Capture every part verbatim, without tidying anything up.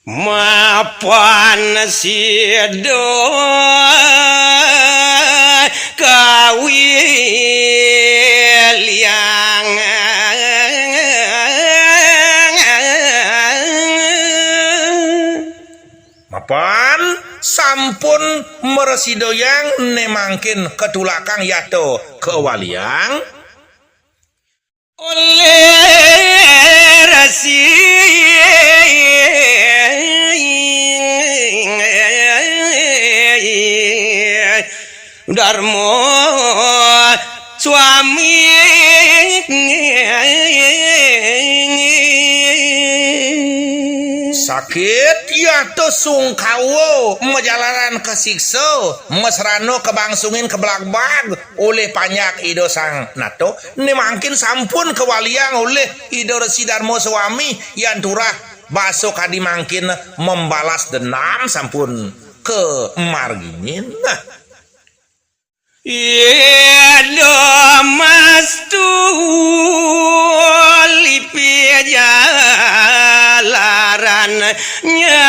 Mapan sida kawiliang. Mapan sampun mrasidayang né mangkin katulakang yata kawaliang. Olih Resi Darma Swami. Sakit yata sungkawa majalaran kasiksa, masrana kabangsungin kablagbag olih panjak Ida Sang Nata, né mangkin sampun kawaliang olih Ida Resi Darma Swami, yan turah basa kadi mangkin membalas dendam sampun kamarginin. Nah. Ida mastu lipi jalaran nya.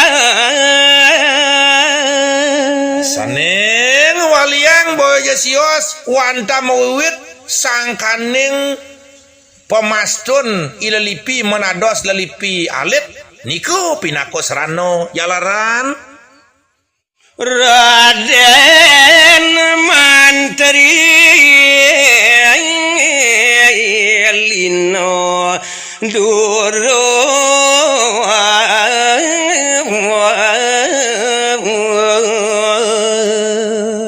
Sané ngwaliang boya sios wantah mawiwit sangkaning pamastun i lelipi manados lelipi alit, nika pinaka srana jalaran. Radén Mantri lino duru.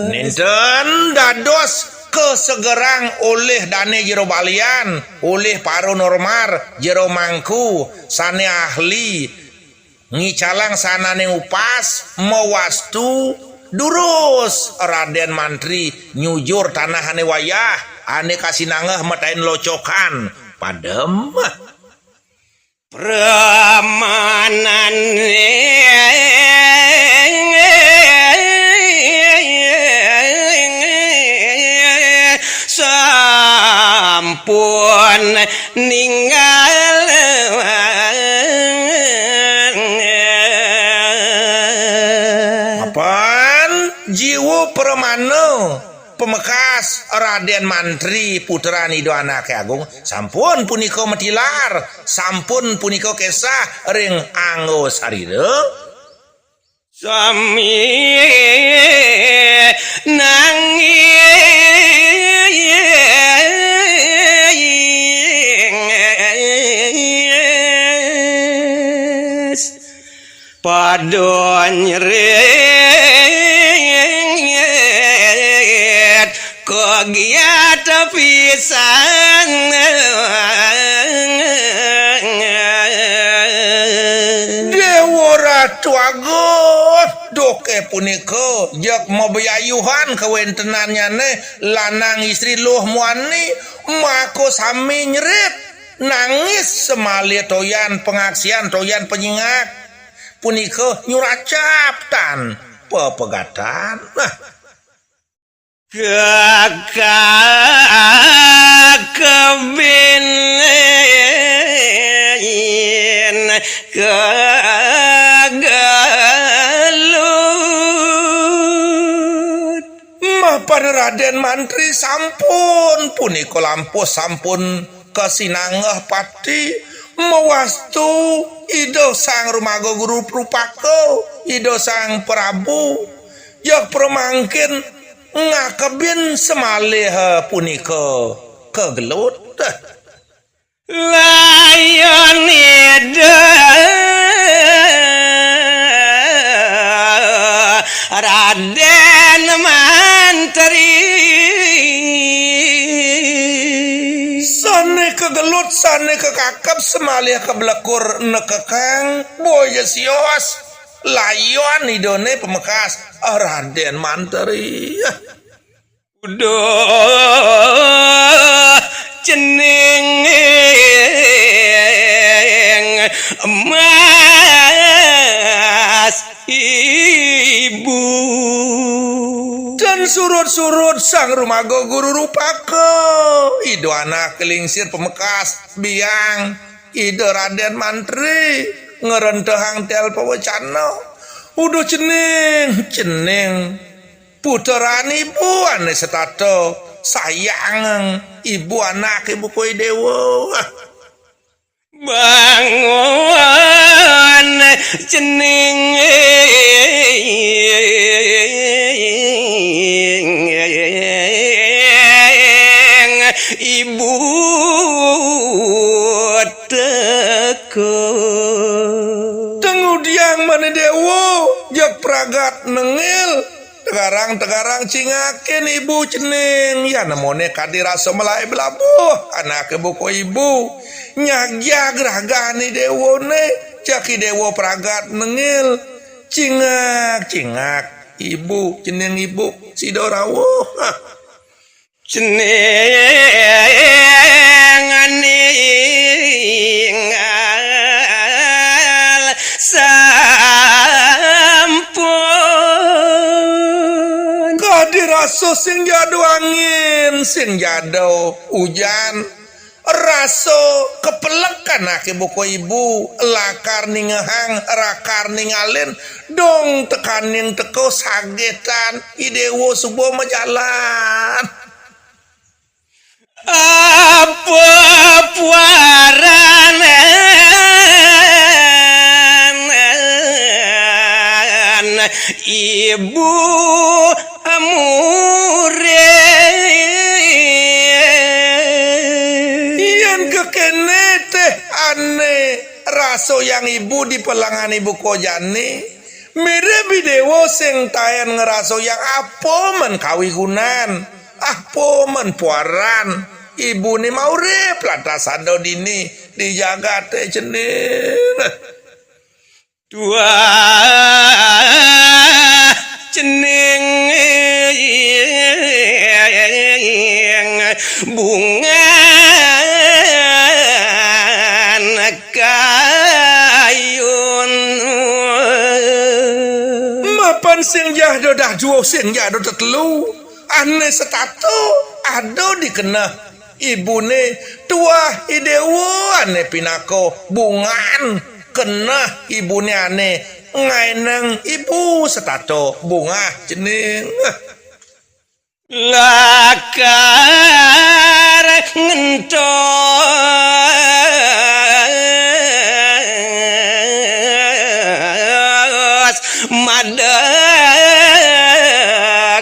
Nénten dados kasegerang olih dané jero balian, olih paranormal, jero mangku, sané ahli ngicalang sananing upas, mawastu, durus Radén Mantri nyujur tanah ané wayah, ané kasinanggeh matahin locokan. Padem. Pramanané sampun ninggal. Mapan jiwa pramana pamekas Radén Mantri putran Ida Anaké Agung sampun punika matilar, sampun punika kesah ring angga sarira. Sami nangis pada nyerit kagiat pisan. Déwa Ratu Agung, duké punika jeg mabiayuhan kawéntenannyané lanang istri luh muani, maka sami nyerit, nangis samalih toyan pangaksian, toyan panyingak. Punika nyuracap tan pepegatan. Nah. Kakakabin kagalut. Mapan Radén Mantri sampun punika lampuh, sampun kasinanggeh pati mawastu Ida Sang Rumaga Guru Rupaka, Ida Sang Prabu, jeg pramangkin ngakebin samalih punika kagelut. Layon Ida Radén Mantri. Sané kagelut, sané kakakeb, samalih kablekur nekekang, boya sios. Layon Idané pamekas, Radén Mantri. Uduh cening emas ibu. Dan surut-surut Sang Rumaga Guru Rupaka, Ida Anak Lingsir pamekas biang Ida Radén Mantri. ngrentehang tel pawecana. Uduh cening, cening. Puteran ibu ané setata sayang ibu anak ibu koi déwa. Bangun cening ibu teka. Tengudiang mané déwa, jeg pragat nengil. Tegarang-tegarang cingakin ibu cening. Ya nemoné kadi rasa melai belabuh. Anaké buka ibu. Nyagiag ragané déwané. Jaki déwa pragat nengil. Cingak, cingak. Ibu, cening ibu. Sida rawuh. Cening ningal sampun. Kadi rasa sing jadu angin, sing jadu ujan. Rasa kepelekan anaké buka ibu, lakar ningehang, lakar ningalin, dong tekaning teka sagetan, i déwa suba majalan. Apa puaran ibu murid? Yén kekéné téh ané rasayang ibu di pelengan ibu kojane, mirib i déwa sing taén ngrasayang apa men kawigunan. Apa men puaran ibuné maurip lantas ada dini di jagaté cening. Tuah cening bungan kayun. Mapan sing jahda daduh, sing jahda tetelu. Ané setata ada di keneh ibuné, tuah i déwa ané pinaka bungan keneh ibuné ané ngaénang ibu setata bungah cening. Lakar ngentos madeg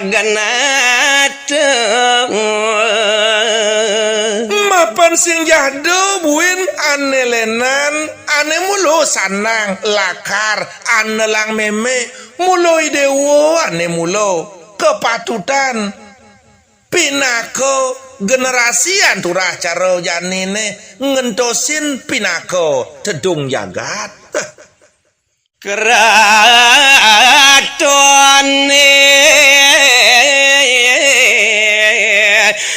genateng. Mapan sing jahda buin ané lénan, ané mula sandang lakar anelang mémé, mula i déwa ané mula kapatutan pinaka generasi anturah cara janiné ngentosin pinaka tedung jagat. Kratoné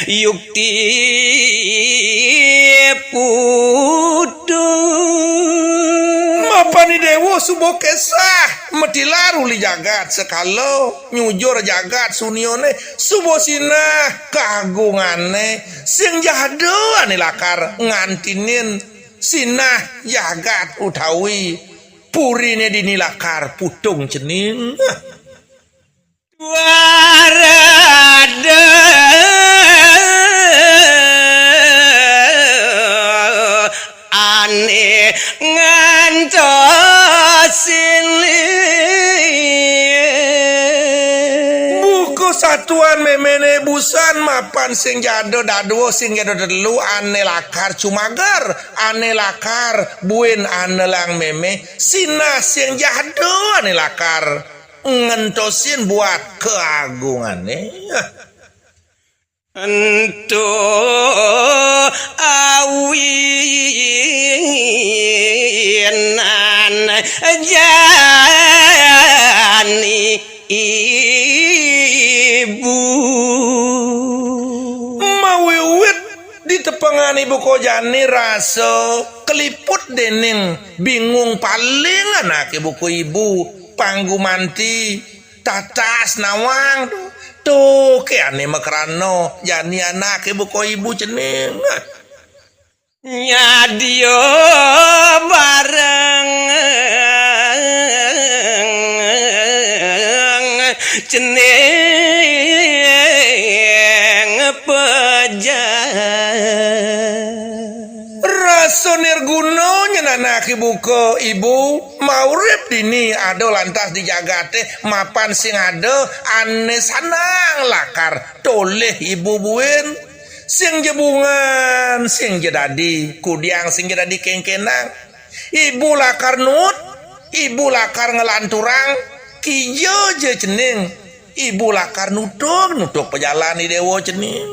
yukti putu. Mapan i déwa suba kesah matilar uli jagat sekala, nyujur jagat suniané, suba sinah kagungané, sing jahda ané lakar ngantinin sinah jagat utawi puriné dini lakar putung cening. Warada ané ngantos sini. Buka satuan méméné busan mapan sing jahda dadua, sing jahda telu ané lakar cumager, ané lakar buin anelang mémé, sinah sing jahda ané lakar ngentosin buat keagungané. Ento awinan jani ibu. Mawiwit ditepengan ibu kojane rasa keliput dening bingung paling anake buka ibu, panggumanti, tatas nawang, tuh, tuh, ke ane makrana, jani anake buka ibu cening. Nyadya bareng cening pejah. Rasa nirguna nyenanake buka ibu, maurip dini ada lantas di jagate, mapan sing ada ane sanang lakar tolih ibu buin. Sing ja bungan, sing ja dadi kudiang, sing ja dadi kengkenang. Ibu lakar nuut, ibu lakar nglanturang, kija ja cening, ibu lakar nutug, nutug pajalan i dewa cening.